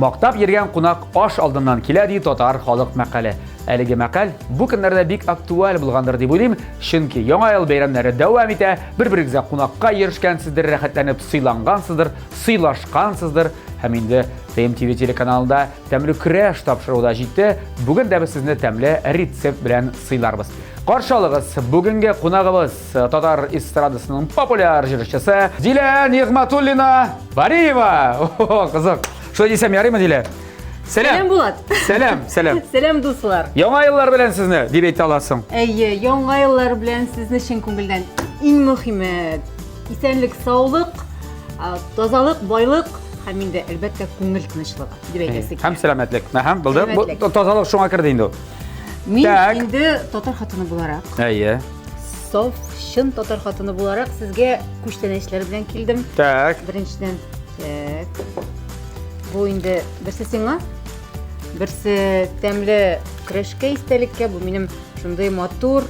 Мактап йөргән кунак аш алдыннан килә, ди татар халык мәкале. Әлеге мәкаль бу көннәрдә бик актуаль булгандыр дип уйлыйм, чөнки Яңа ел бәйрәмнәре дәвам итә, бер-берегезгә кунакка йөрешкәнсездер, рәхәтләнеп сыйлангансыздыр, сыйлашкансыздыр һәм инде ТМТВ телеканалында тәмле көрәш тапшыруы да җитте. Бүген дә без сезне тәмле рецепт белән сыйларбыз. Каршы алыгыз, бүгенге кунагыбыз татар эстрадасының популяр җырчысы Дилә Нигъматуллина Бариева! О, кызык. Шулай дисәм ярыймы, Дилә? Сәлам. Сәлам, Булат. Сәлам, сәлам. Сәлам, дуслар. Яңа еллар белән сезне, дип әйтә аласың. Әйе, яңа еллар белән сезне чын күңелдән. Иң мөһиме, исәнлек, саулык, тазалык, байлык һәм инде, әлбәттә, күңел тынычлыгы дип әйтәсе килә. Һәм сәламәтлек. Әһә, булды. Бу тазалык шуңа керде инде ул. Мин инде татар хатыны буларак. Әйе. Саф, чын татар хатыны буларак сезгә күчтәнәчләр белән килдем. Так. Беренчедән, так. Бу инде берсе сиңа, берсе тәмле көрәшкә истәлеккә, бу минем шундый матур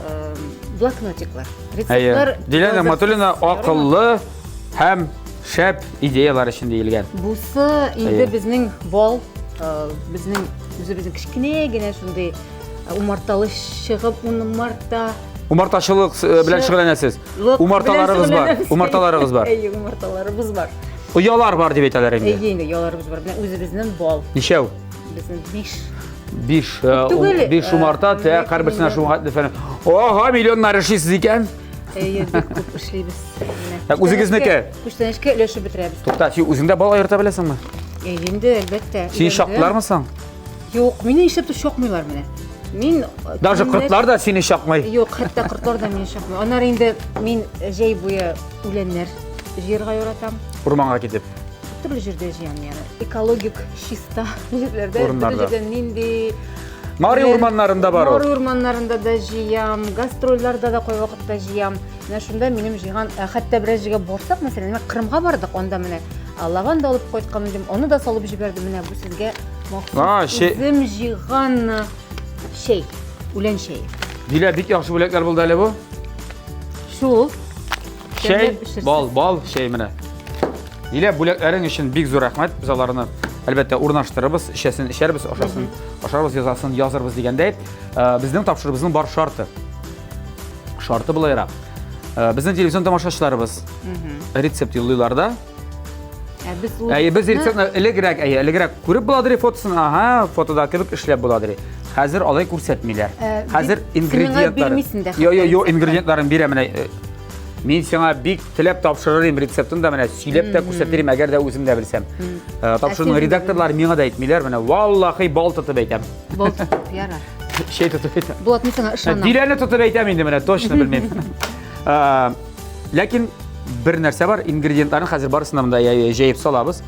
э, блокнотиклар. Рецептлар. Дилә Нигъмәтуллина акыллы һәм шәп идеялар өчен диелгән. Бусы инде безнең бал, э, безнең үзебезнең кечкенә генә шундый Умарталы чыгып, умарта. Умартачылык э, белән шөгыльләнәсез. Умарталарыгыз бар. Умарталарыгыз бар. Әйе, умарталарыбыз бар. Оялар бар дип әйтәләр инде. Әйе, инде ояларыбыз бар. Менә үзебезнең бал. Ничәү? Безнең биш. Биш, э, биш э, умарта, тә һәрберсенә шуңа хәтле фәлән. Ага, миллионнар эшлисез икән. Әйе, бик күп эшлибез. Так, үзегезнеке? Күчтәнәчкә өләшеп бетерәбез. Тукта, син үзең дә бал аерта беләсеңме? Әйе, инде, әлбәттә. Син чаклармы соң? Юк, мине нишләптер чакмыйлар менә. Мин э, Даже кортлар да сине чакмый. Юк, хәтта кортлар да мине чакмый. Аннары инде мин э, җәй буе үләннәр җыярга яратам. Урманга китеп. Төрле җирдә җыям, ягъни экологик чиста җирләрдә, төрле җирдә нинди Мари урманнарында бар ул. Мари урманнарында да җыям, гастрольләрдә дә кайвакытта җыям. Менә шунда минем җыйган, э, хәтта берәр җиргә барсак, мәсәлән, менә Кырымга бардык, анда менә лаванда алып кайткан идем, аны да салып җибәрдем. Менә бу сезгә махсус үзем җыйган чәй, үлән чәе. Дилә, бик яхшы бүләкләр булды әле бу. Шул. Чәй, бал, бал, чәй менә. Дилә, бүләкләрең өчен бик зур рәхмәт. Без аларны әлбәттә урнаштырырбыз, эчәсен эчәрбез, ашасын ашарбыз, язасын язырбыз дигәндәй. Э, безнең тапшыруыбызның бар шарты. Шарты болайрак. Э, безнең телевизион тамашачыларыбыз рецепт юллыйлар да. Ә без ул Әйе, без рецептны элегрәк, әйе, элегрәк күреп буладыр фотосын, ага, фотода кебек эшләп буладыр. Хәзер алай күрсәтмиләр. Ә, Хәзер бит ингредиентларын. бирмисең дә Йо, йо, йо, хәтта ингредиентларын бирә менә. Э, Мин сиңа бик теләп тапшырыр идем рецептын да менә сөйләп тә күрсәтер идем, әгәр дә үзем дә белсәм. Э, Тапшыруның син үзең редакторлары миңа да әйтмиләр, менә валлахи бал тотып әйтәм. Бал тотып, ярар. Чәй тотып әйтәм. Булат, мин сиңа ышанам. Диләне тотып әйтәм инде менә, точно белмим. Э, Ләкин бер нәрсә бар, ингредиентларын хәзер барысын да монда җәеп салабыз.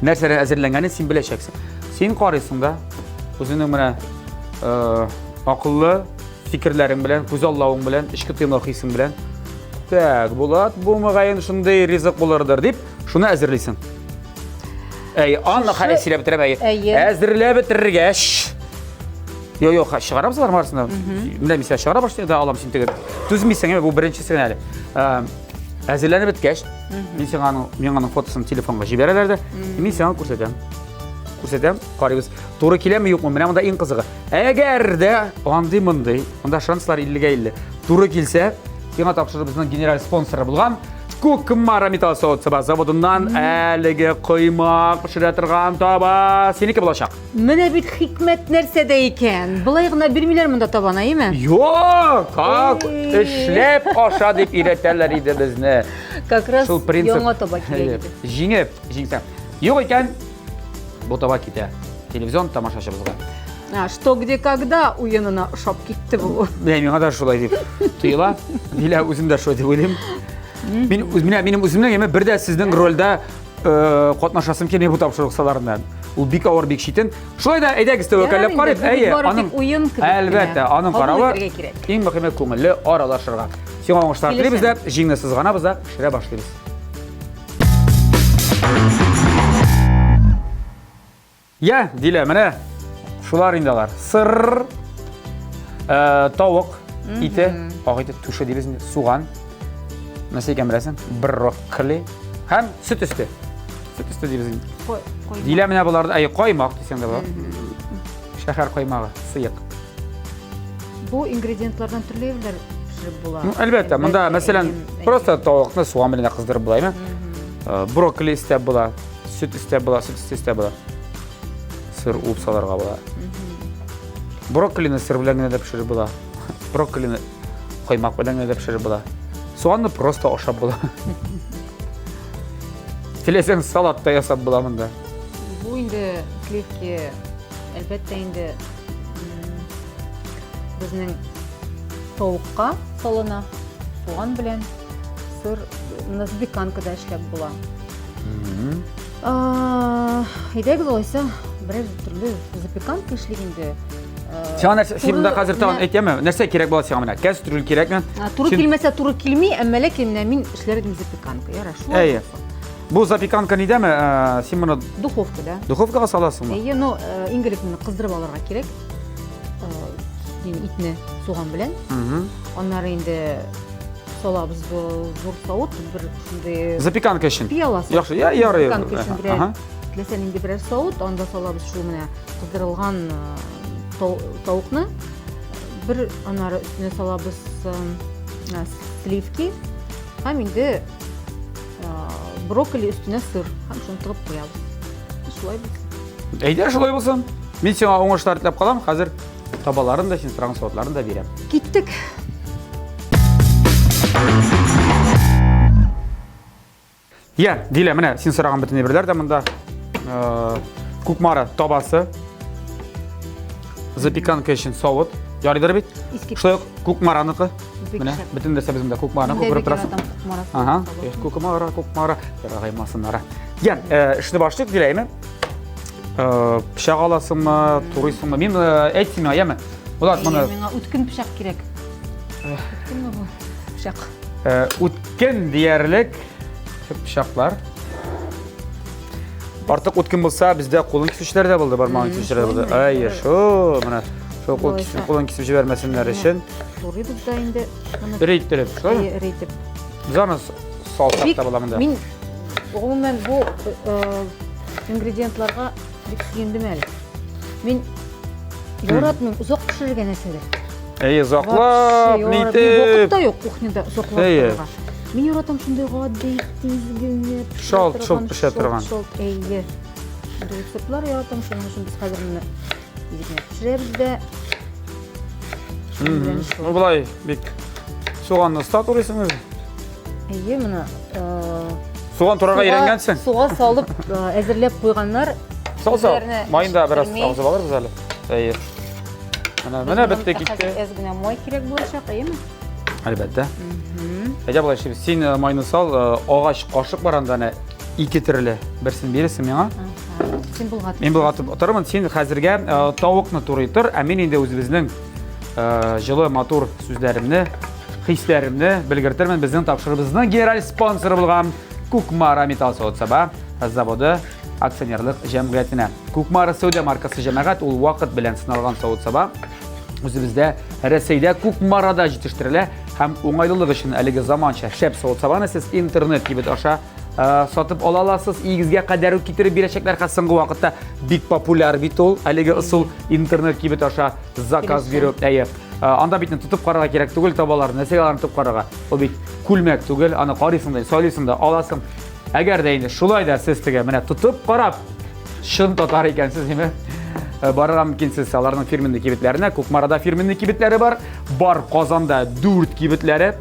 Нәрсәләр әзерләнгәнен син беләчәксең. Син карыйсың да, үзеңнең менә э, акыллы фикерләрең белән, күзаллавың белән, эчке тоемлау хисең белән. Так, Булат, бу мөгаен шундый ризык булырдыр дип, шуны әзерлисең. Әй, анна хәле сөйләп бетерәм, әй. Әйе. Әзерләп бетергәч, Йо, йо, чыгарабыз алар барысын да. Менә мин сиңа чыгара башлыйм да алам син теге. Түзмисең, әйме, бу беренчесе генә әле. Әзерләнеп беткәч, мин сиңа аның, миңа аның фотосын телефонга җибәрәләр дә, мин сиңа күрсәтәм. Күрсәтәм, карыйбыз. Туры киләме, юкмы? Менә монда иң кызыгы. Әгәр дә андый-мондый, монда шанслар 50-гә 50. Туры килсә, сиңа тапшырыбызның генераль спонсоры булган Кукмара металл савыт-саба заводыннан әлеге коймак пешерә торган таба синеке булачак. Менә бит хикмәт нәрсәдә икән. Болай гына бирмиләр монда табаны, әйеме? Юк, как эшләп аша дип өйрәтәләр иде безне. Как раз Шул принцип. яңа таба килә иде. Җиңеп, җиңсәң. Юк икән, бу таба китә. Телевизион тамашачыбызга. А, что, где, когда уенына ошап китте бу. Менә миңа да шулай дип тоела. Дилә үзем дә шулай дип уйлыйм. Мин үз менә минем үземнең яме бер дә сезнең рольдә э, катнашасым килми бу тапшыру кысаларында. Ул бик авыр, бик читен. Шулай да әйдәгез тәвәккәлләп карыйк. Әйе, аның уен кебек. Әлбәттә, аның каравы иң мөһиме күңелле аралашырга. Сиңа уңышлар телибез дә, җиңне сызганабыз да, пешерә башлыйбыз. Я, Дилә, менә шулар инде алар. Сыр, э, тавык ите, ак ите, түше дибез инде, суган. Нәрсә икән беләсең? Брокколи һәм сөт өсте. Сөт өсте дибез инде. Дилә менә боларда, әй, каймак дисәң дә була. Шәһәр каймагы, сыек. Бу ингредиентлардан төрле әйберләр пешереп була. Ну, әлбәттә, монда, мәсәлән, просто тавыкны суган белән дә кыздырып була, әйме? Э, брокколи өстәп була, сөт өстәп була, сөт өсте өстәп була. Сыр уып салырга була. Брокколины сыр белән генә дә пешереп була. Брокколины каймак белән генә дә пешереп була. Суганны просто ашап була. Теләсәң салат та ясап була монда. Бу инде сливки, әлбәттә инде безнең тавыкка салына, суган белән сыр, менә запеканка да эшләп була. Әйдәгез алайса, берәр төрле запеканка эшлик инде. Сиңа нәрсә, син монда хәзер тагын әйтәме? Нәрсә кирәк була сиңа менә? Кәстрүл кирәкме? Туры килмәсә туры килми, әмма ләкин менә мин эшләр идем запеканка. Ярар, шулай. Әйе. Бу запеканка нидәме? Син моны духовкада. Духовкага саласыңмы? Әйе, но иң элек моны кыздырып алырга кирәк. Итне суган белән. Аннары инде салабыз бу зур савыт, бер шундый Запеканка өчен. Пиала. Яхшы, я ярый. Запеканка өчен берәр теләсә нинди берәр савыт, анда салабыз шул менә кыздырылган тавыкны. Бер аннары өстенә салабыз сливки һәм инде брокколи өстенә сыр һәм шуны тыгып куябыз. Шулай булсын. Әйдә, шулай булсын. Мин сиңа уңышлар теләп калам. Хәзер табаларын да, син сораган савытларын да бирәм. Киттек. Я, Дилә, менә син сораган бөтен әйберләр дә монда. Э, Кукмара табасы. Запеканка өчен савыт. Ярыйдыр бит? Шулай ук Кукмараныкы. Менә бөтен нәрсә безнең дә Кукмараны күреп торасың. Ага. Кукмара, Кукмара. Ярагаймасыннар. Я, э, эшне башлыйк, Дилә, әйме? Э, пычак аласыңмы, турыйсыңмы? Мин э, әйт син миңа, яме? Булат, моны Миңа үткен пычак кирәк. Үткенме бу? Пычак. Э, үткен диярлек пычаклар. Артык үткен булса, бездә кулын кисүчеләр дә булды, бармагын кисүчеләр дә булды. Әйе, шул, менә шул кул кисү, кулын кисеп җибәрмәсеннәр өчен. Турыйбыз да инде. Эре иттереп, шулай? Эре итеп. Без аны салсак та була монда. Мин гомумән бу ингредиентларга бик сөендем әле. Мин яратмыйм озак пешерергә нәрсәдер. Әйе, озаклап, нитеп. Вакыт та юк кухняда озаклап торырга. Мин яратам шундый гади, тиз генә шалт шалт пешә торган. Шалт, әйе. Шундый рецептлар яратам, шуның өчен без хәзер моны тиз генә пешерәбез дә. Ну, болай бик суганны оста турыйсың үзе. Әйе, моны Суган турарга өйрәнгәнсең. Суга салып әзерләп куйганнар. Сал-сал. Майын да бераз агызып алырбыз әле. Әйе. Менә, менә бетте китте. Әз генә май кирәк булачак, әйеме? Әлбәттә. Әйдә болай эшлибез. Син майны сал, агач кашык бар анда әнә ике төрле. Берсен бирерсең миңа. Син болгатып. Мин болгатып торырмын. Син хәзергә тавыкны турый тор, ә мин инде үзебезнең җылы, матур сүзләремне хисләремне белгертермен безнең тапшыруыбызның генераль спонсоры булган Кукмара металл савыт-саба заводы акционерлык җәмгыятенә. Кукмара сәүдә маркасы җәмәгать ул вакыт белән сыналган савыт-саба үзебездә Рәсәйдә Кукмарада җитештерелә һәм уңайлылык өчен әлеге заманча шәп савыт-сабаны сез интернет кибет аша э, сатып ала аласыз. Өегезгә кадәр үк китереп бирәчәкләр. Хәзер соңгы вакытта бик популяр бит ул әлеге ысул интернет кибет аша заказ бирү. Әйе. Э, анда бит тотып карарга кирәк түгел табалар. Нәрсәгә аларны тотып карарга? Ул бит күлмәк түгел, аны карыйсың да, сайлыйсың да, аласың. Әгәр дә инде шулай да сез теге менә тотып карап, чын татар икәнсез, димә. Э, барырга мөмкинсез аларның фирменный кибетләренә. Кукмарада фирменный кибетләре бар. Бар Казанда 4 кибетләре.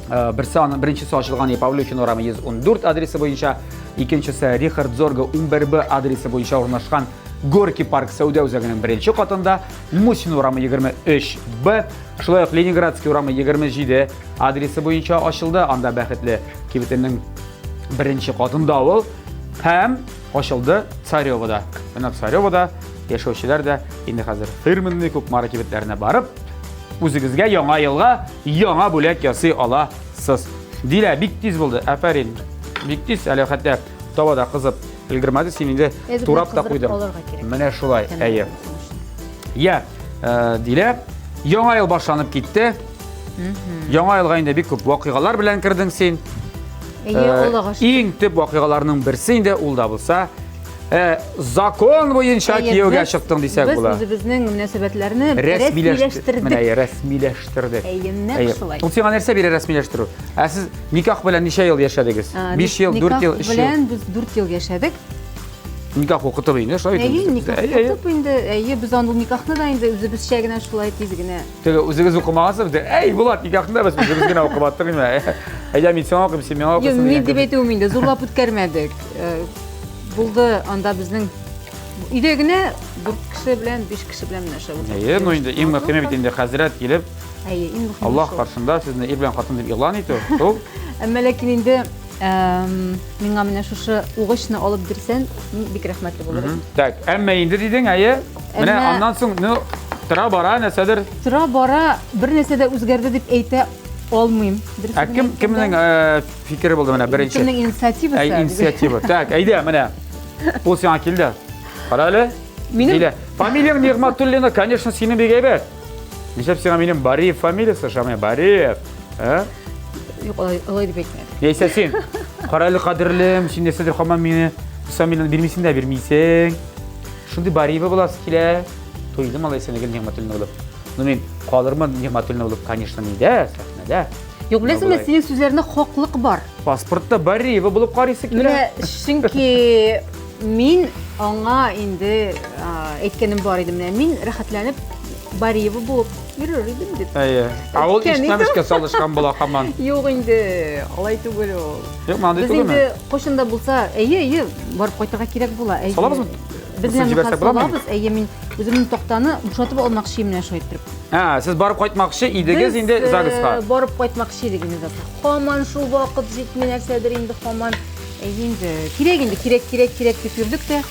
Э, берсе аның беренчесе ачылган Павлюхин урамы 114 адресы буенча, икенчесе Рихард Зорга 11Б адресы буенча урнашкан Горки парк сәүдә үзәгенең беренче катында, Мусин урамы 23 Б, шулай ук Ленинградский урамы 27 адресы буенча ачылды. Анда Бәхетле кибетенең беренче катында ул һәм ачылды Царевода. Менә Царевода яшәүчеләр дә инде хәзер фирменный Кукмара кибетләренә барып, үзегезгә яңа елга яңа бүләк ясый аласыз. Дилә, бик тиз булды. Афәрин. Бик тиз, әле хәтта табада кызып өлгермәде, син инде турап та куйдың. Менә шулай, әйе. Я, э, Дилә, яңа ел башланып китте. Яңа елга инде бик күп вакыйгалар белән кердең син. Әйе, Аллага шөкер. Иң төп вакыйгаларның берсе инде ул да булса, закон буенча кияүгә чыктың дисәк була. Без үзебезнең мөнәсәбәтләрне рәсмиләштердек. Менә рәсмиләштердек. Әйе, нәкъ шулай. Ул сиңа нәрсә бирә рәсмиләштерү? Ә сез никах белән ничә ел яшәдегез? 5 ел, 4 ел, 3 ел? Никах белән без 4 ел яшәдек. Никах укытып инде, шулай бит? Әйе, никах укытып инде. Әйе, без аны никахны да инде үзебезчә генә шулай тиз генә. Теге үзегез укымагансыз бит. Әй, Булат, никахны да без үзебез генә укып аттык инде. Әйдә, мин сиңа укыйм, син миңа укыйсың. Юк, мин дип әйтүем инде, зурлап үткәрмәдек. Булды анда безнең өйдә генә 4 кеше белән, 5 кеше белән менә шул. Әйе, ну инде иң мөһиме бит инде хәзрәт килеп, Әйе, иң мөһиме. Аллаһ каршында сезне ир белән хатын дип игълан итү. Шул. Әмма ләкин инде миңа менә шушы угычны алып бирсән, мин бик рәхмәтле булыр идем. Так, әмма инде дидең, әйе. Менә аннан соң, ну, тора бара нәрсәдер. Тора бара бер нәрсә дә үзгәрде дип әйтә алмыйм. Ә кем кемнең фикере булды менә беренче? Кемнең инициативасы? Әй, инициатива. Так, әйдә, менә. Ул сиңа килде. Кара әле. Минем фамилиям Нигматуллина, конечно, синең бик әйбәт. Нишләп сиңа минем Бариев фамилиясе ошамый? Бариев. Ә? Юк, алай, алай дип әйтмәдем. Яисә син. Кара әле, кадерлем, син нәрсәдер һаман мине фамилияне бирмисең дә бирмисең. Шундый Бариева буласы килә. Туйдым алай сине гел Нигъмәтуллина булып. Ну мин калырмын Нигъмәтуллина булып, конечно, нидә, сәхнәдә. Юк, беләсеңме, синең сүзләреңдә хаклык бар. Паспортта Бариева булып карыйсы килә. Менә чөнки мин аңа инде әйткәнем бар иде, менә мин рәхәтләнеп Бариева булып йөрер идем дип. Әйе. Ә ул ишетмәмешкә салышкан була һаман. Юк инде, алай түгел ул. Юк, андый түгелме? Без инде кайчан да булса, әйе, әйе, барып кайтырга кирәк була. Әйе. Салабызмы? Без менә салабыз, әйе, мин үземнең тактаны бушатып алмакчы менә шулай иттереп. Ә, сез барып кайтмакчы идегез инде ЗАГСка? Без барып кайтмакчы идек инде ЗАГСка. Һаман шул вакыт җитми нәрсәдер инде һаман. Әйе инде, кирәк инде, кирәк, кирәк, кирәк дип йөрдек тә.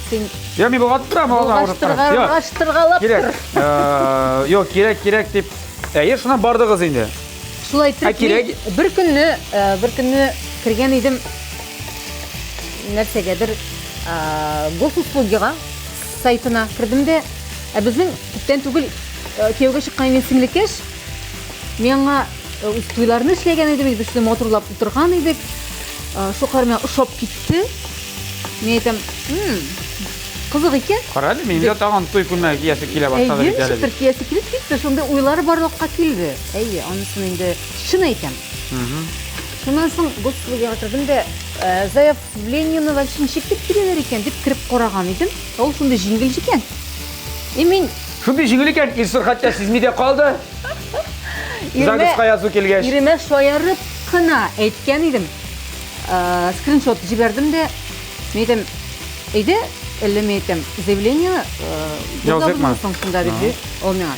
Син Я мин болгатып торам, Болгаштыргалап Кирәк. Юк, кирәк, кирәк дип. Әйе, шуннан бардыгыз инде. Шулай итеп, кирәк. Бер көнне, бер көнне кергән идем нәрсәгәдер госуслугига сайтына кердем дә, ә безнең күптән түгел кияүгә чыккан минем сеңлекәш миңа үз туйларны эшләгән иде, без шулай матурлап утырган идек. Шул кадәр миңа ошап китте. Мин әйтәм, кызык икән. Кара әле, минем дә тагын туй күлмәге киясе килә башлады бит әле. Әйе, киясе килеп китте, шундый уйлар барлыкка килде. Әйе, анысын инде чын әйтәм. Шуннан соң госуслугига кердем дә, заявлениене вообще ничек дип бирәләр икән дип кереп караган идем. Ул шундый җиңел икән. И мин Шундый җиңел икән, Илсур хәтта сизми дә калды. ЗАГСка язу килгәч. Иремә шаярып кына әйткән идем. Скриншот җибәрдем дә, мин әйтәм, әйдә, әллә мин әйтәм, заявление языйкмы? Соң шунда дип, ул миңа,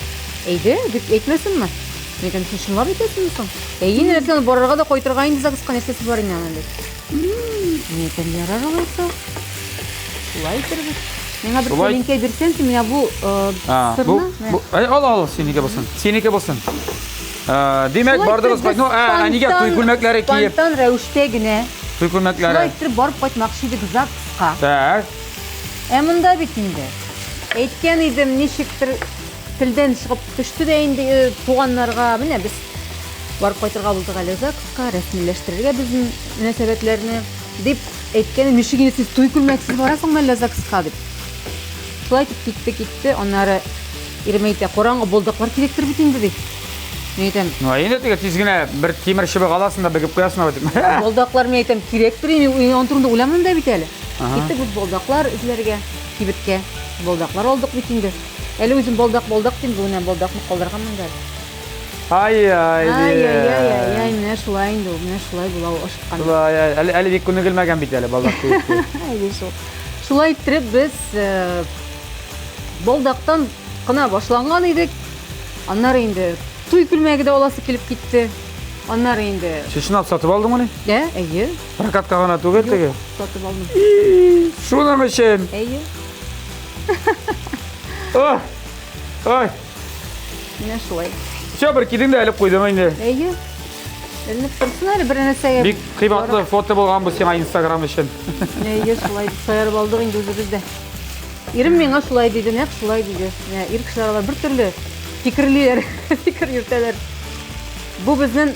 әйдә, дип әйтмәсенме? Мин әйтәм, син чынлап әйтәсеңме соң? Әйе, нәрсә, барырга да кайтырга инде ЗАГСка нәрсәсе бар инде аның дип. Мин әйтәм, ярар алайса. Шулай итәрбез. Миңа бер тәлинкә бирсәң, син миңа бу сырны. Бу, ал, ал, синеке булсын. Синеке булсын. Димәк, бардыгыз кайт. Ну, ә нигә туй күлмәкләре киеп? Спонтан рәвештә генә. Туй күлмәкләре. Шулай иттереп барып кайтмакчы идек ЗАГСка. Так. Ә монда бит инде. Әйткән идем, ничектер телдән чыгып төште дә инде туганнарга. Менә без барып кайтырга булдык әле ЗАГСка, рәсмиләштерергә безнең мөнәсәбәтләрне дип әйткән идем. Ничек инде сез туй күлмәксез барасыңмы әллә ЗАГСка дип. Шулай итеп китте, китте. Аннары ирем әйтә, караңгы балдаклар кирәктер бит инде ди. Мин әйтәм. Ну, ә инде теге тиз генә бер тимер чыбык аласың да бөгеп куясың да бит. Балдаклар, мин әйтәм, кирәктер инде, мин аның турында уйламадым да бит әле. Киттек без балдаклар эзләргә, кибеткә. Балдаклар алдык бит инде. Әле үзем балдак, балдак дим, бүгеннән балдакны калдырганмын да әле. Ай-ай, Ай-яй-яй-яй, менә шулай инде ул, менә шулай була ул ашыкканда. Шулай, әле, әле бик күнегелмәгән бит әле балдак киеп. Әйе шул. Шулай иттереп без балдактан кына башланган идек. Аннары инде туй күлмәге дә аласы килеп китте. Аннары инде Чечен алып сатып алдыңмыни? Ә, әйе. Прокатка гына түгел теге. Сатып алдым. Шуның өчен. Әйе. Ой! Ой! Менә шулай. Все, бер кидең дә элеп куйдың инде. Әйе. Эленеп торсын әле бер нәрсәгә. Бик кыйбатлы фото булган бу сиңа Инстаграм өчен. Әйе, шулай дип шаярып алдык инде үзебез дә. Ирем миңа шулай диде, нәкъ шулай диде. Менә ир кешеләр алар бер төрле фикерлиләр, фикер йөртәләр. Бу безнең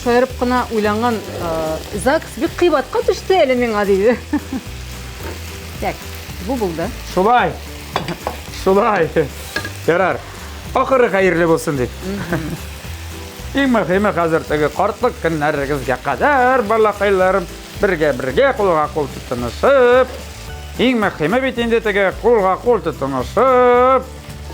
шаярып кына уйланган, ЗАГС бик кыйбатка төште әле миңа, диде. Так, бу булды. Шулай. Шулай. Ярар. Ахыры хәерле булсын дип. Иң мөһиме хәзер теге картлык көннәрегезгә кадәр балакайларым бергә-бергә кулга кул тотынышып, иң мөһиме бит инде теге кулга кул тотынышып,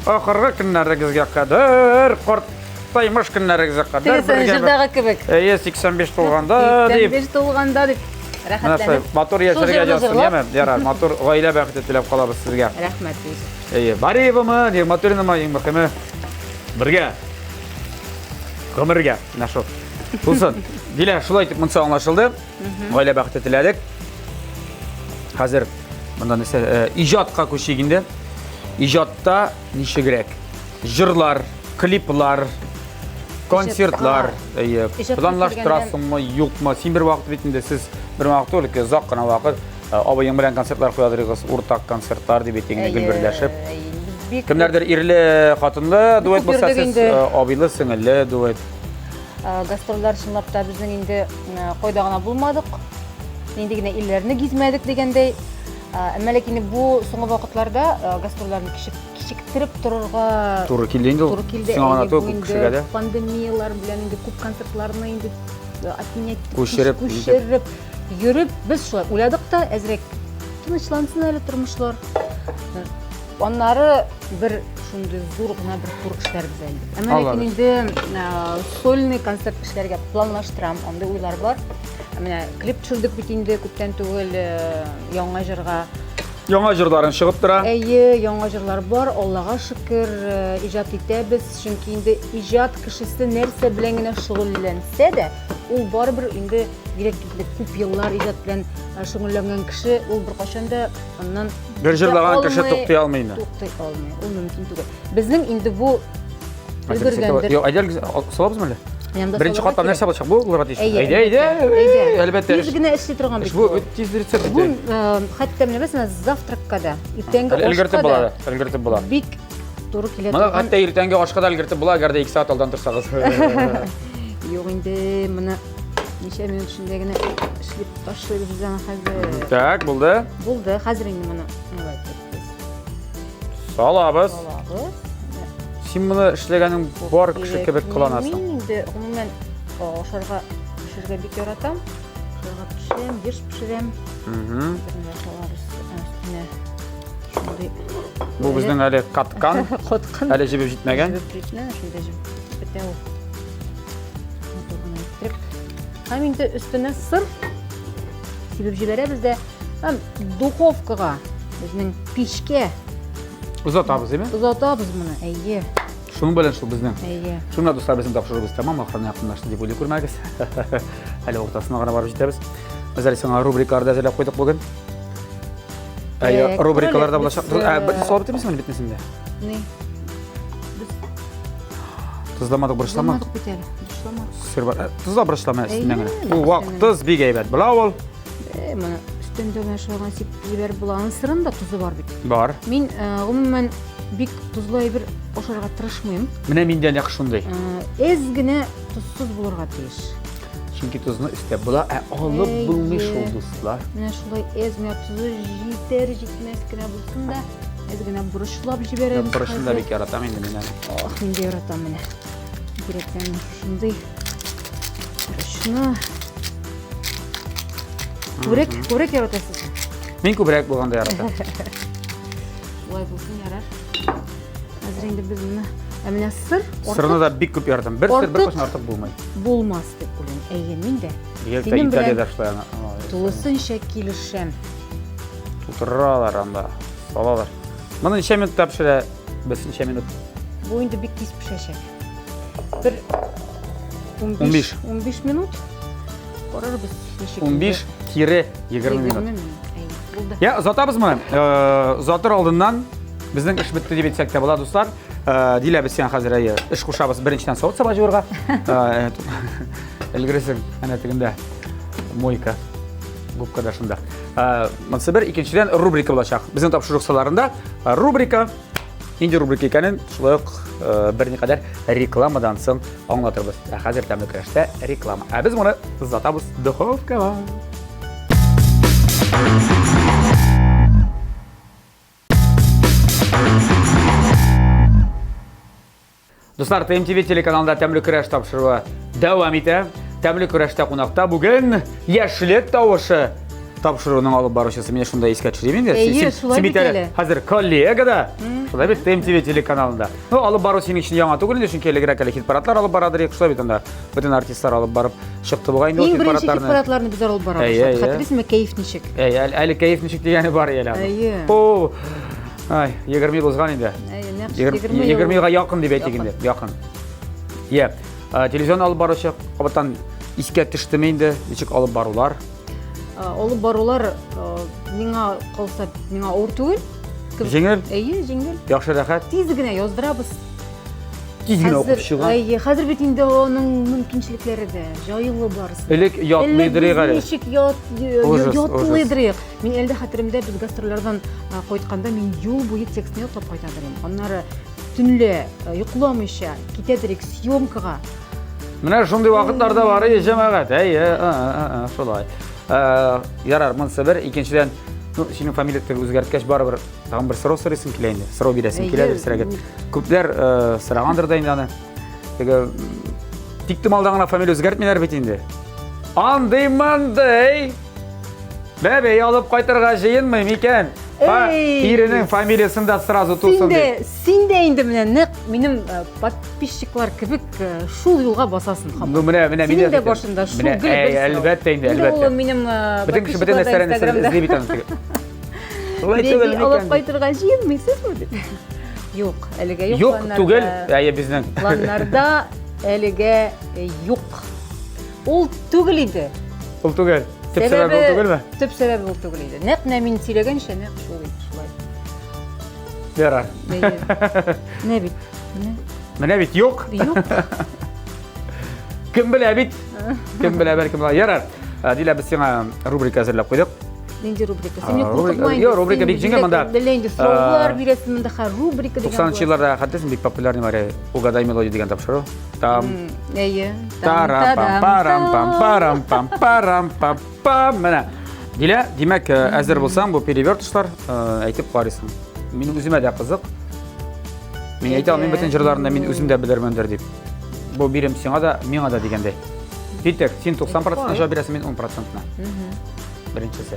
ахыргы көннәрегезгә кадәр, картаймыш көннәрегезгә кадәр бергә. Җырдагы кебек. Әйе, 85 тулганда дип. 85 тулганда дип. Рәхәтләнеп. Матур яшәргә язсын, яме? Ярар, матур гаилә бәхете теләп калабыз сезгә. Рәхмәт. Әйе, Бариевамы, Нигъмәтуллинамы, иң мөһиме бергә. Гомергә, менә шул. Булсын. Дилә, шулай итеп монысы аңлашылды. Гаилә бәхете теләдек. Хәзер монда нәрсә, э, иҗатка күчик инде. Иҗатта ничегрәк? Җырлар, клиплар, концертлар, әйе, планлаштырасыңмы, юкмы? Син бер вакыт бит инде сез бер вакыт түгел, озак кына вакыт э, абыең белән концертлар куядырыгыз, уртак концертлар дип әйтик инде, гел берләшеп. Кемнәрдер ирле, хатынлы дуэт булса, сез э, абыйлы, сеңелле дуэт. Э, гастрольләр чынлап та безнең инде кайда гына булмадык, нинди генә илләрне гизмәдек дигәндәй. Әмма ләкин бу соңгы вакытларда гастрольләрне кичектереп торырга туры килде инде ул. Туры килде. Сиңа гына түгел, күп кешегә дә. Пандемияләр белән инде күп концертларны инде отменять күчереп, күчереп йөреп, без шулай уйладык та, әзрәк тынычлансын әле тормышлар. Аннары бер шундый зур гына бер тур эшләрбез әле. Әмма ләкин инде сольный концерт эшләргә планлаштырам, андый уйлар бар. Менә клип төшердек бит инде күптән түгел яңа җырга. Яңа җырларың чыгып тора. Әйе, яңа җырлар бар, Аллага шөкер, иҗат итәбез. Чөнки инде иҗат кешесе нәрсә белән генә шөгыльләнсә дә, ул барыбер инде бигрәк инде күп еллар иҗат белән шөгыльләнгән кеше, ул беркайчан да аннан бер җырлаган кеше туктый алмый инде. Туктый алмый, ул мөмкин түгел. Безнең инде бу өлгергәндер. Юк, әйдә, салабызмы әле? Беренче каттан нәрсә булачак? Бу булырга тиеш. Әйдә, әйдә, әлбәттә. Тиз генә эшли торган бит. Бу тиз рецепт. Бу хәтта менә мәсәлән завтракка да, иртәнге ашка Өлгертеп була, өлгертеп була. Бик туры килә торган. Моны хәтта иртәнге ашка да өлгертеп була, әгәр дә 2 сәгать алдан торсагыз. Юк инде, моны ничә минут эчендә генә эшләп ташлыйбыз без аны хәзер. Так, булды. Булды. Хәзер инде моны болай итеп без салабыз. Салабыз. Син моны эшләгәнең бар кеше кебек кыланасың. Мин инде гомумән ашарга пешерергә бик яратам. Ашарга пешерәм, еш пешерәм. Менә салабыз өстенә. Шундый. Бу безнең әле каткан. Каткан. Әле җебеп җитмәгән. Җебеп җитмәгән, шунда җебеп бетә ул. Матур гына иттереп. Һәм инде өстенә сыр сибеп җибәрәбез дә һәм духовкага безнең пичкә озатабыз, әйме? Озатабыз моны, әйе. Шуның белән шул безнең. Әйе. Шуның белән, дуслар, безнең тапшыруыбыз тәмам, ахырына якынлашты дип уйлый күрмәгез. Әле уртасына гына барып җитәбез. Без әле сиңа рубрикалар да әзерләп куйдык бүген. Әйе, рубрикалар да булачак. Бер салып бетермисеңме битнесен дә? Ни? Без Тозламадык, борычламадык. Тозламадык бит әле. Борычламадык. Сыр бар. Тозла борычлама өстеннән генә. Бу вак тоз бик әйбәт. Була ул. Моны өстендә генә шулай сипеп җибәреп була. Аның сырында тозы бар бит. Бар. Мин гомумән бик тозлы әйбер ашарга тырышмыйм. Менә миндә нәкъ шундый. Әз генә тозсыз булырга тиеш. Чөнки тозны өстәп була, ә алып булмый шул, дуслар. Менә шулай әз генә тозы җитәр җитмәс кенә булсын да, әз генә борычлап җибәрәбез. Борычны да бик яратам инде мин әле. Ох, мин дә яратам менә. Бигрәк шундый борычны. Күбрәк, күбрәк яратасыз. Мин күбрәк булганда яратам. Шулай булсын, ярар. Хәзер инде без моны ә менә сыр Сырны да бик күп яратам. Бер сыр беркайчан артык булмый. Булмас дип уйлыйм. Әйе, мин дә. Бигрәк тә Италиядә шулай аны. Тулысынча килешәм. Тутыралар анда, салалар. Моны ничә минутта пешерә? Без ничә минут? Бу инде бик тиз пешәчәк. Бер 15 15 минут. Карарбыз ничек. 15 кире 20 минут. Булды. Я, озатабыз моны. Озатыр алдыннан безнең эш бетте дип әйтсәк тә була, дуслар. Дилә, без сиңа хәзер әйе, эш кушабыз. Беренчедән савыт саба җуырга. Өлгерәсең, әнә тегендә мойка. Губка да шунда. Монысы бер, икенчедән рубрика булачак. Безнең тапшыру кысаларында рубрика. Нинди рубрика икәнен шулай ук э, берникадәр рекламадан соң аңлатырбыз. Ә хәзер тәмле көрәштә реклама. Ә без моны озатабыз духовкага. Дуслар, ТМТВ телеканалында Тәмле көрәш тапшыруы дәвам итә. Тәмле көрәштә кунакта бүген Яшьлек тавышы тапшыруының алып баручысы. Менә шунда искә төшерим инде. Әйе, шулай бит әле. Хәзер коллега да. Шулай бит ТМТВ телеканалында. Ну, алып бару синең өчен яңа түгел инде, чөнки элегрәк әле хит-парадлар алып барадыр, шулай бит анда. Бөтен артистлар алып барып чыкты бугай инде ул хит-парадларны. Иң беренче хит-парадларны без алып бара башладык. Хәтерлисеңме, кәеф ничек? Әйе, әле кәеф ничек дигәне бар әле. Әйе. О, Ай, 20 ел узган инде. Әйе, нәкъ 20 ел. 20 елга якын дип әйтик инде, якын. Иә, телевизион алып баручы кабаттан искә төштеме инде, ничек алып барулар? Алып барулар миңа калса, миңа авыр түгел. Җиңел? Әйе, җиңел. Яхшы, рәхәт. Тиз генә яздырабыз. Тиз генә укып чыга. Әйе, хәзер бит инде аның мөмкинчелекләре дә җайлы барысы. Элек ятлыйдырык әле. Ничек ят, ятлыйдырык. Мин әле дә хәтеремдә, без гастрольләрдән кайтканда мин юл буе текстны ятлап кайта идем. Аннары төнлә йокламыйча китәдерик съемкага. Менә шундый вакытлар да бар, әйе, җәмәгать. Әйе, шулай. Ярар, монысы бер, икенчедән, ну, синең фамилия үзгәрткәч, барыбер тагын бер сорау сорыйсың килә инде. Сорау бирәсең килә, дөресрәге. Күпләр сорагандыр да инде аны. Теге тик томалдан гына фамилия үзгәртмиләр бит инде. Андый-мандый бәбәй алып кайтырга җыенмый микән? Иренең фамилиясын да сразу тусын дип. Син дә инде менә нәкъ минем подписчиклар кебек шул юлга басасың һаман. Ну менә менә минем дә башында шул гел бер. Әлбәттә инде, әлбәттә. Ул минем бөтен кеше бөтен нәрсәне эзли бит аны. Шулай түгел микән? Алып кайтырга җыенмыйсызмы дип. Юк, әлегә юк. Юк түгел, әйе безнең. Планнарда әлегә юк. Ул түгел иде. Ул түгел. Төп сәбәбе ул түгелме? Төп сәбәбе ул түгел иде. Нәкъ менә мин сөйләгәнчә, нәкъ шул иде, шулай. Ярар. Менә бит. Менә. Менә бит юк. Юк. Кем белә бит? Кем белә, бәлкем. Ярар. Дилә, без сиңа рубрика әзерләп куйдык. Нинди рубрика? Син мине куркытма инде. Юк, рубрика бик җиңел монда. Белә инде сораулар бирәсең монда хәр рубрика дигән. 90 елларда хәтерлисең, бик популярный бар Угадай мелодию дигән тапшыру. Там. Әйе. Тарам пам парам пам парам пам парам пам пам. Менә. Дилә, димәк, әзер булсаң, бу перевертышлар әйтеп карыйсың. Минем үземә дә кызык. Мин әйтә алмыйм бөтен җырларны да мин үзем дә белермендер дип. Бу бирем сиңа да, миңа да дигәндәй. Киттек, син 90% җавап бирәсең, мин 10%-на. Беренчесе.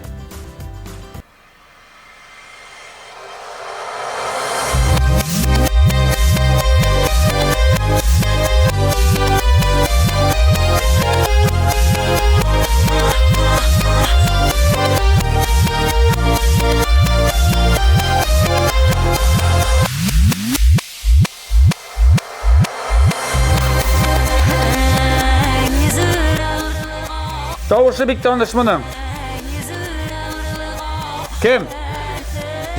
Тавышы бик таныш моның. Кем?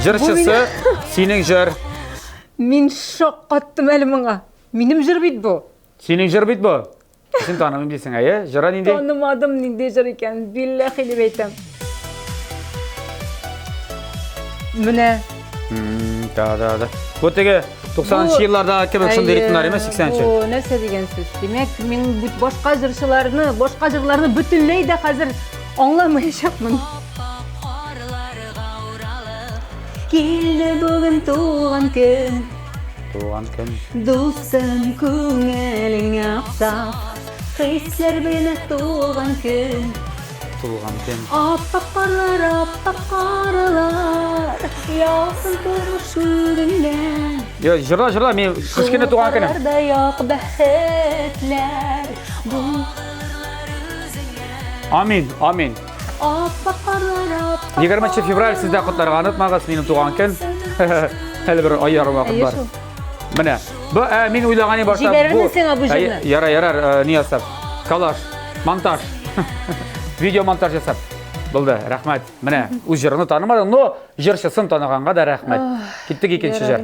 Җырчысы синең җыр. Мин шаккаттым әле моңа. Минем җыр бит бу. Синең җыр бит бу. Син танымыйм дисең, әйе? Җыры нинди? Танымадым нинди җыр икән, билләхи дип әйтәм. Менә. Да, да, да. Бу теге 90-нчы елларда кебек шундый ритмнар имеш, 80-нче. Бу нәрсә дигән сүз? Димәк, мин бит башка җырчыларны, башка җырларны бөтенләй дә хәзер аңламаячакмын. Килде бүген туган көн. Туган көн. Дустым, күңелеңә саф, хисләр белән туган көн. Туган көн. Аппак карлар, аппак карлар, яусын тормыш күгеңнән. Йо, җырла, җырла, мин кыш көне туган көнем. Шул як бәхетләр, бу Амин, амин. Аппак карлар, аппак 20 февраль сездә котларга онытмагыз, минем туган көн. Әле бер ай ярым вакыт бар. Менә. Бу ә, мин уйлаган башта Җибәрермен сиңа бу җырны. Ярар, ярар, э, ни ясап. Коллаж, монтаж. Видео монтаж ясап. Булды, рәхмәт. Менә үз җырыңны танымадың, но җырчысын таныганга да рәхмәт. Киттек икенче җыр.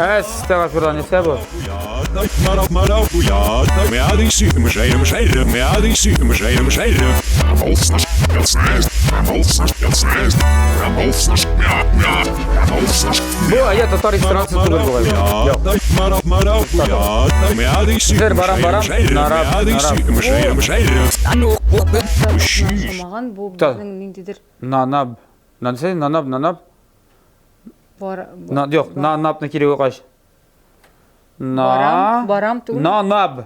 Әстәгъфирулла, нәрсә бу? Бу әйе татар эстрадасы түгел бугай. Юк. Бер барам барам, нараб, нараб. Ошамаган бу безнең ниндидер Нанаб. Нәрсә? Нанаб, нанаб. Бар. На, юк, нанабны кире куйгач. На. Барам, барам түгел. Нанаб.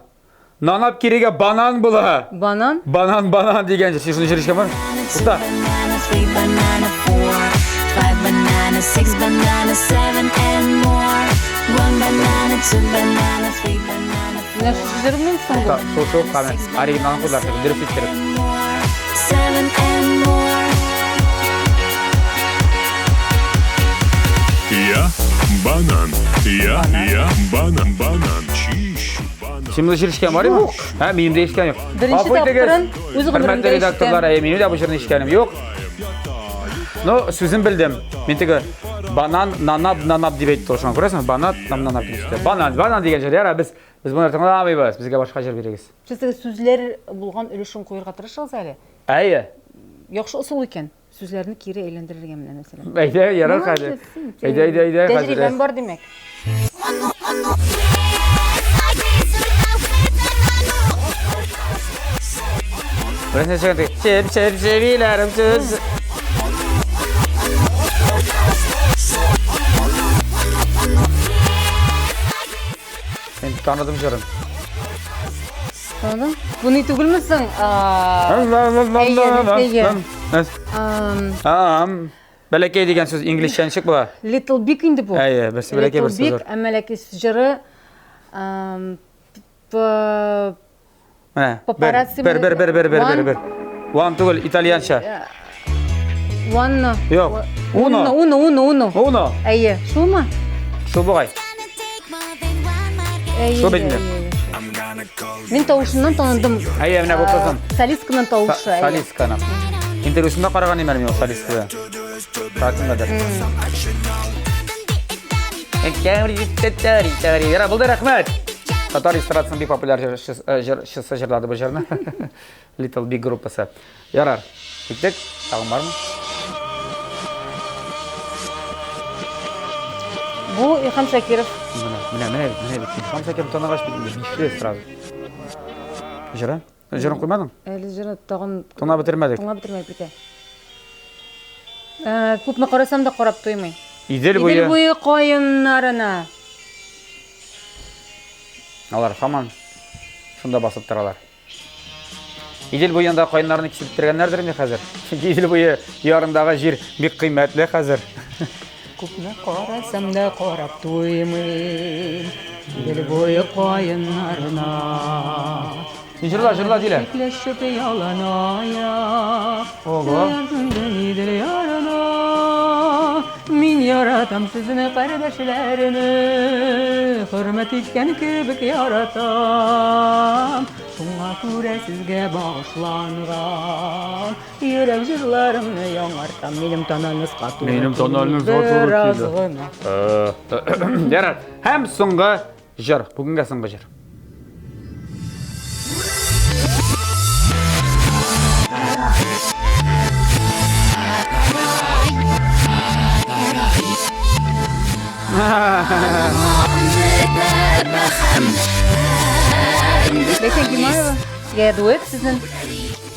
Нанаб кирегә банан була. Банан? Банан, банан дигән җыр. Шуны җыр ишеткән бар? Тукта. Banana, three banana, four, five banana, six banana, seven and more. One banana, two banana, three banana, Менә шушы җырмы соң бу? Тукта, шул шул каны. Оригиналын куйдылар, дөрес иттереп. more, seven and more. Я банан. Я, я банан, банан. Чищу банан. Син моны җыр ишеткән бар идеме? Һә, минем дә ишеткән юк. Беренче Гафу итегез. тапкырын үз гомеремдә Хөрмәтле редакторлар, ишетәм. әйе, минем дә бу җырны ишеткәнем юк. Ну, сүзен белдем. Мин теге банан, нанаб, нанаб дип әйтте ул, шуңа күрәсеңме? Банан, нам, нанаб дип әйтте. Банан, банан дигән җыр. Ярар, без без моны тыңламыйбыз. Безгә башка җыр бирегез. Сез теге сүзләр булган өлешен куерга тырышыгыз әле. Әйе. Яхшы ысул икән. Сүзләрне кире әйләндерергә менә мәсәлән. Әйдә, ярар хәзер. Әйдә, әйдә, әйдә. хәзер. Тәҗрибәм бар димәк. Беренче чыгын теге, Чеп, чеп, чебиләрем сүз. Мин таныдым җырын. Таныдың? Бу ни түгелме соң? Әйе, әйе. Ам. Бәләкәй дигән сүз инглизчә ничек була? Little Big инде бу. Әйе, берсе бәләкәй, Little берсе Big, зур. әмма ләкин җыры ам, п- Менә. Бер, Папарацци бер, бер, бер, бер, бер, бер, One. бер. One түгел, итальянча. One. Юк. Uno. Uno, uno, uno. Uno. Әйе, шулмы? Шул бугай. Әйе, Шул бит инде. әйе, әйе, шул. Мин тавышыннан таныдым. Әйе, менә бу кызның. Солистканың тавышы. әйе. Солистканың. Интервьюсында караган идем әле мин ул солистканы. Кемгәдер. Яра, булды, рәхмәт. Татар эстрадасының бик популяр җырчысы җырчысы җырлады бу җырны. Little Big группасы. Ярар. Киттек. Тагын бармы? Бу Илһам Шакиров. Менә, менә, менә, менә бит. Илһам Шакиров таныгач бит инде бишле сразу. Җыры? Җырын куймадың? Әле җыры тагын Тыңлап бетермәдек. Тыңлап бетермәдек бит. Ә, күпме карасам да карап туймый. Идел буе. Идел буе каеннарына. Алар һаман шунда басып торалар. Идел буенда каеннарны кисеп бетергәннәрдер инде хәзер. Чөнки Идел буе ярындагы җир бик кыйммәтле хәзер. Күпме карасам да карап туймыйм. Идел буе каеннарына. Син җырла, җырла, Дилә. Чикләшеп яланаяк. Ого. Идел ярына. Мин яратам сезне кардәшләрне. Хөрмәт иткән кебек яратам. Шуңа күрә сезгә багышланган йөрәк җырларымны яңартам. Минем тональностька туры Минем килми тональностька туры бераз килә. гына. Ярар. Һәм соңгы җыр. Бүгенгә соңгы җыр. Ләйсән Гимаева. Я дуэт сезнең.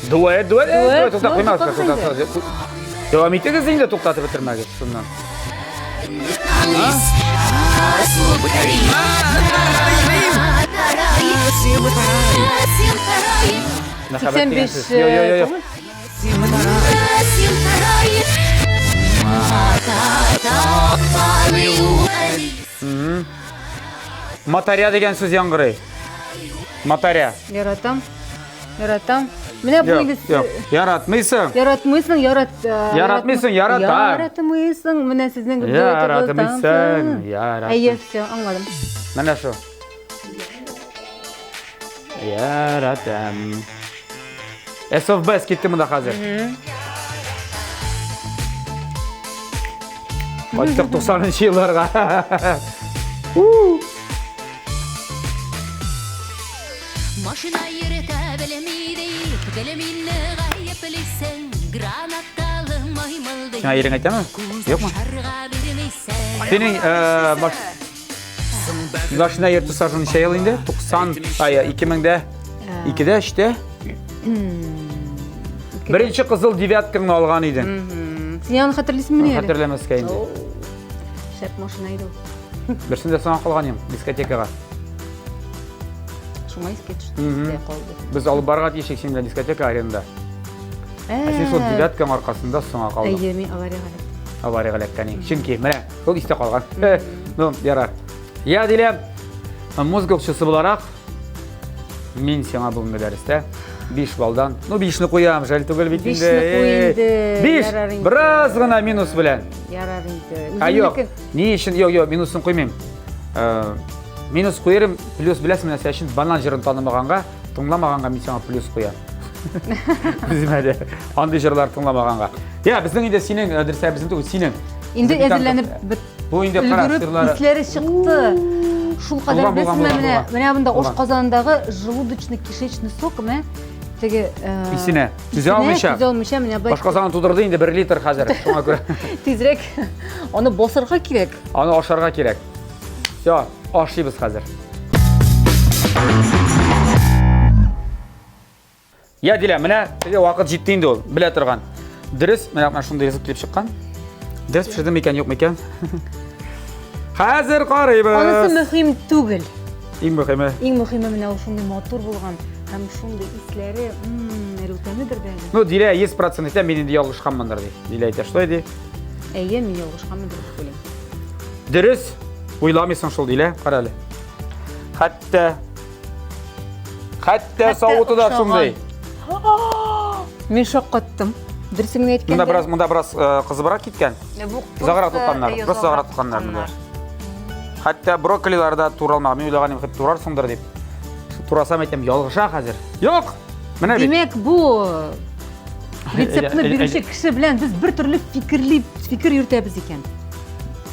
Дуэт, дуэт, Дуэт, дуэт, туктап ну, куймагыз, туктатыгыз туктатыгыз. Дәвам итегез инде, туктатып бетермәгез шуннан. Мәхәббәт дигән 85 сүз. Йо, йо, йо, йо. Матаря дигән сүз яңгырый. Матаря. Яратам. Яратам. Менә бу Юк, инде юк. Яратмыйсың. Яратмыйсың, ярат. Яратмыйсың, яратам. Яратмыйсың, менә сезнең Яратмыйсың, яратмыйсың. Әйе, все, аңладым. Менә шул. Яратам. SOF китте монда хәзер. Кайттык 90 елларга. Машина йөртә белми дип, гел мине гаеплисең, гранаталы маймыл дип. Сиңа ирең әйтәме? Юкмы? Шарга бирмисең. Синең э, баш машина йөртү стажың ничә ел инде? 90, ай, 2000дә, 2дә, 3тә? Беренче кызыл девяткаңны алган идең. Син аны хәтерлисеңмени әле? Хәтерләмәскә инде. Шәп машина иде ул. Берсен дә соңа калган идем дискотекага. Шуңа искә төште, истә калды. Без алып барырга тиеш идек синең белән дискотека аренда. Ә син шул девяткаң аркасында соңа калдың. Әйе, мин авариягә эләктем. Авариягә эләккән идең. Чөнки менә шул истә калган. Ну, ярар. Я, Дилә, музыка укучысы буларак, мин сиңа бүгенге дәрестә 5 балдан, ну 5-не куям, жәл түгел бит инде. Бишне куй инде, 5, ярар инде. бераз гына минус белән. Ярар инде. А юк, Үземнеке- ни өчен, юк, юк, минусын куймыйм. Э, Минус куярым, плюс беләсеңме нәрсә өчен? Банан җырын танымаганга, тыңламаганга мин сиңа плюс куям. Үземә дә андый җырлар тыңламаганга. Я, безнең инде синең, э, дөрес, безнең түгел, синең. Инде Запеканка. әзерләнеп бет. Бу инде кара Өлгереп, сырлары. исләре чыкты. Шул кадәр Булган, булган, беләсезме, булган, менә булган. менә монда Булган. ош казанындагы желудочно-кишечный сок, менә теге э, Исенә түзә алмыйча. Түзә алмыйча менә былай Башказанын тудырды инде 1 литр хәзер. Шуңа күрә тизрәк аны басарга кирәк. аны ашарга кирәк. Все, ашыйбыз хәзер. Я, Дилә, менә теге вакыт җитте инде ул, белә торган. Дөрес, менә менә шундый ризык килеп чыккан. Дөрес пешердем микән, юк микән? Хәзер карыйбыз. Анысы мөһим түгел. Иң мөһиме. Иң мөһиме менә ул шундый матур булган һәм шундый исләре, мм, әле ул тәмледер дә әле. Ну, Дилә 100% әйтә, мин инде ялгышканмындыр ди. Дилә әйтә, шулай ди. Әйе, мин ялгышканмындыр дип уйлыйм. Дөрес, уйламыйсың шул, Дилә, кара әле. Хәтта Хәтта савыты да шундый. Мин шаккаттым. Дөресен генә әйткәндә. Монда бераз, монда бераз э, кызыбрак киткән. Озаграк тотканнар, просто озаграк тотканнар монда. Хәтта брокколилар да туралмаган. Мин уйлаган идем, хәтта турарсыңдыр дип. Турасам әйтәм, ялгыша хәзер. Юк! Менә бит. Димәк, бу рецептны бирүче кеше белән без бер төрле фикерли, фикер йөртәбез икән.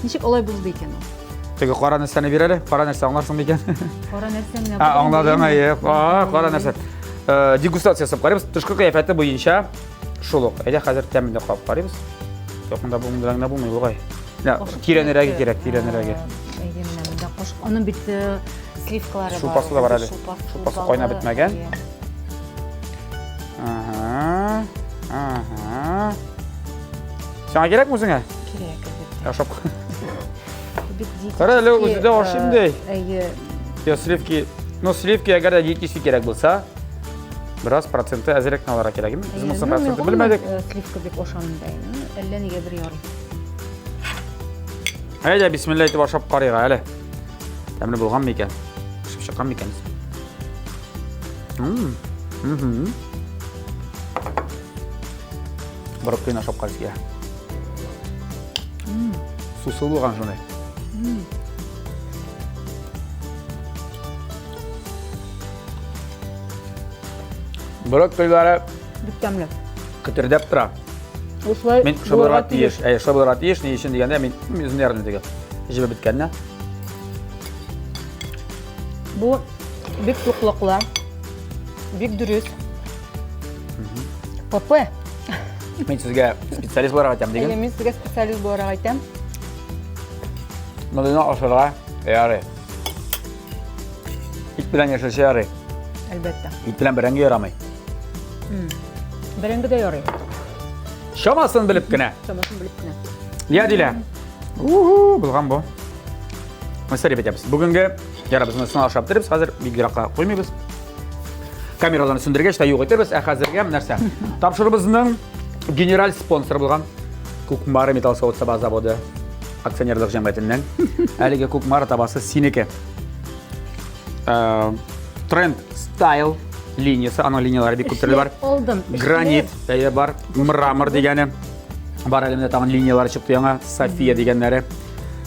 Ничек алай булды икән ул? Теге кара нәрсәне бир әле. Кара нәрсә аңларсың микән? Кара нәрсә менә. А, аңладым, әйе. А, кара нәрсә. Э, Дегустация ясап карыйбыз. Тышкы кыяфәте буенча шул ук. Әйдә хәзер тәмен дә кабып карыйбыз. Юк, монда бу монда гына булмый бугай. Менә тирәнрәге кирәк, тирәнрәге. Әйе, менә монда кашык. Аның бит э, сливкалары бар. Шулпасы да бар әле. Шулпасы, Шулпасы кайнап бетмәгән. Ага. Ага. Сиңа кирәкме үзеңә? Кирәк, әлбәттә. Ашап. Бик диетический, Кара әле, үзе дә ашыйм ди. Әйе. Я сливки, ну сливки әгәр дә диетический кирәк булса, бераз проценты әзрәк кенә алырга кирәк. Без Әйе, монысы ну, мин проценты гомумән, белмәдек. э, Сливка бик ашамыйм да инде. Әллә нигә бер ярый. Әйдә, бисмилла әйтеп ашап карыйк әле. Тәмле булган микән? Пешеп чыккан микән? Мм. Мгм. Брокколины ашап карыйк килә. Сусыл булган шундый. Брокколилары Бик тәмле. көтердәп тора. Ул шулай Мин шулай булырга тиеш. Әйе, шулай булырга тиеш. Ни өчен дигәндә, мин үзем ярдым теге. Җебеп беткәнне. Бу бик туклыклы, бик дөрес. ПП. Мин сезгә специалист буларак әйтәм Әйе, диген. мин сезгә специалист буларак әйтәм. Моны ашарга ярый. Ит белән яшелчә ярый. Әлбәттә. Ит белән бәрәңге ярамый. Бәрәңге дә ярый. Чамасын белеп кенә. Чамасын белеп кенә. Я Дилә. Уху, булган бу. Нәрсә дип әйтәбез? Бүгенге ярабыз монысын ашап бетерәбез. Хәзер бик еракка куймыйбыз. Камераларны сүндергәч тә юк итәрбез. Ә хәзергә нәрсә? Тапшырубызның генераль спонсоры булган Кукмара металл савыт-саба заводы акционерлык җәмгыятеннән әлеге Кукмара табасы синеке. Э, Тренд стайл линиясе, аның линияләре бик күп төрле бар. Алдым. Гранит, әйе бар, мрамор дигәне. Бар әле менә тагын линияләре чыкты яңа, София дигәннәре.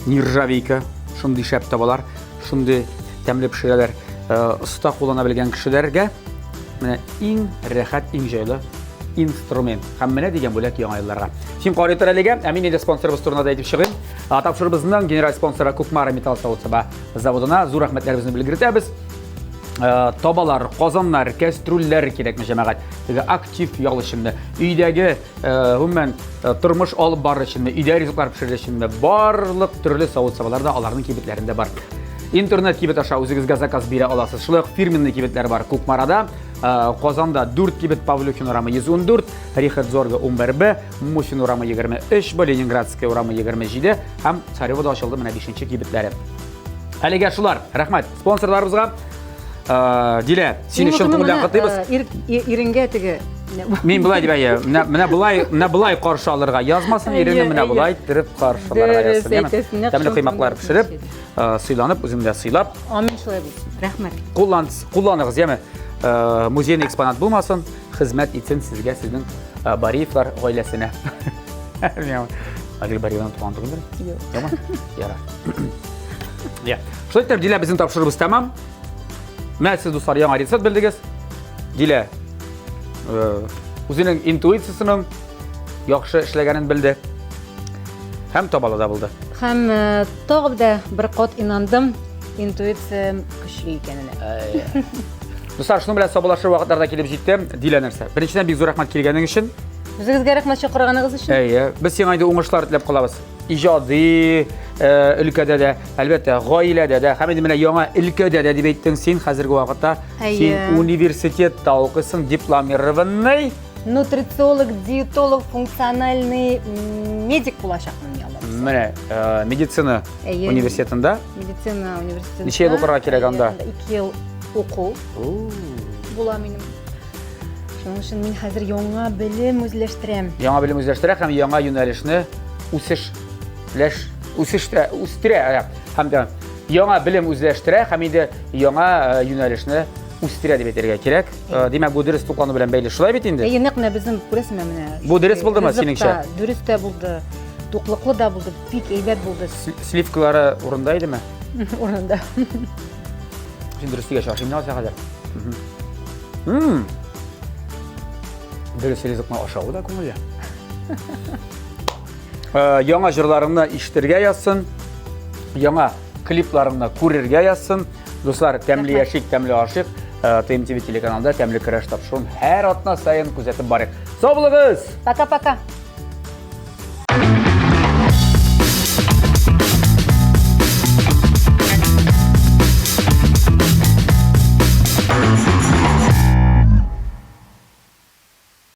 Нержавейка, шундый шәп табалар, шундый тәмле пешерәләр. оста куллана белгән кешеләргә менә иң рәхәт, иң җайлы инструмент. Һәм менә дигән бүләк яңа елларга. Син карый тор әлегә, ә мин инде спонсорыбыз турында да әйтеп чыгыйм. Тапшырыбызның генераль спонсоры Кукмара металл савыт-саба заводына зур рәхмәтләребезне белгертәбез. Табалар, казаннар, кәстрүлләр кирәкме, җәмәгать? Теге актив ял өченме, өйдәге гомумән тормыш алып барыр өченме, өйдә ризыклар пешерер өченме, барлык төрле савыт-сабалар да аларның кибетләрендә бар. Интернет кибет аша үзегезгә заказ бирә аласыз. Шулай ук фирменный кибетләр бар Кукмарада, Казанда 4 кибет Павлюхин урамы 114, Рихард Зорга 11Б, Мусин урамы 23Б, Ленинградская урамы 27 һәм Царевода ачылды менә 5 кибетләре. Әлегә шулар. Рәхмәт спонсорларыбызга. Дилә, сине чын күңелдән котлыйбыз. Иренгә теге Мин болай дип әйе, менә менә болай, менә болай каршы алырга язмасын, ирене менә болай иттереп каршы алырга язсын. Тәмле коймаклар пешереп, сыйланып, үзем дә сыйлап. Амин шулай булсын. Рәхмәт. Куллан, кулланыгыз, яме. Музейный экспонат булмасын, хезмәт итсен сезгә, сезнең Бариевлар гаиләсенә. Адил Бариевның туган түгелдер? Юк. Юкмы? Ярар. Я. Шулай итеп, Дилә, безнең тапшыруыбыз тәмам. Менә сез, дуслар, яңа рецепт белдегез. Дилә үзенең интуициясенең яхшы эшләгәнен белде. Һәм табалы да булды. Һәм тагы да бер кат инандым, интуициям көчле икәненә. Дуслар, шуның белән саубуллашыр вакытлар да килеп җитте. Дилә нәрсә? Беренчедән бик зур рәхмәт килгәнең өчен. Үзегезгә рәхмәт чакырганыгыз өчен. Әйе, без сиңа инде уңышлар теләп калабыз. Иҗади өлкәдә дә, әлбәттә, гаиләдә дә, һәм инде менә яңа өлкәдә дә дип әйттең син хәзерге вакытта. Син университетта укыйсың, дипломированный. Нутрициолог, диетолог, функциональный медик булачакмын мин алла. Менә медицина университетында. Медицина университетында. Ничә ел укырга кирәк анда? 2 ел уку була минем. Шуның өчен мин хәзер яңа белем үзләштерәм. Яңа белем үзләштерә һәм яңа юнәлешне үсеш ләш үсештә үстерә һәм дә яңа белем үзләштерә һәм инде яңа юнәлешне үстерә дип әйтергә кирәк. Димәк, бу дөрес туклану белән бәйле. Шулай бит инде? Әйе, нәкъ менә безнең күрәсеңме менә. Бу дөрес булдымы синеңчә? Дөрес тә булды. Туклыклы да булды, бик әйбәт булды. Сливкалары урында идеме? Урында. Син дөрес дигәч, ашыйм алса хәзер. Дөрес ризыкны ашавы да күңелле. Яңа җырларыңны ишетергә язсын, яңа клипларыңны күрергә язсын. Дуслар, тәмле яшик, тәмле ашыйк. ТМТВ телеканалында тәмле көрәш тапшыруын һәр атна саен күзәтеп барыйк. Сау булыгыз! Пока-пока!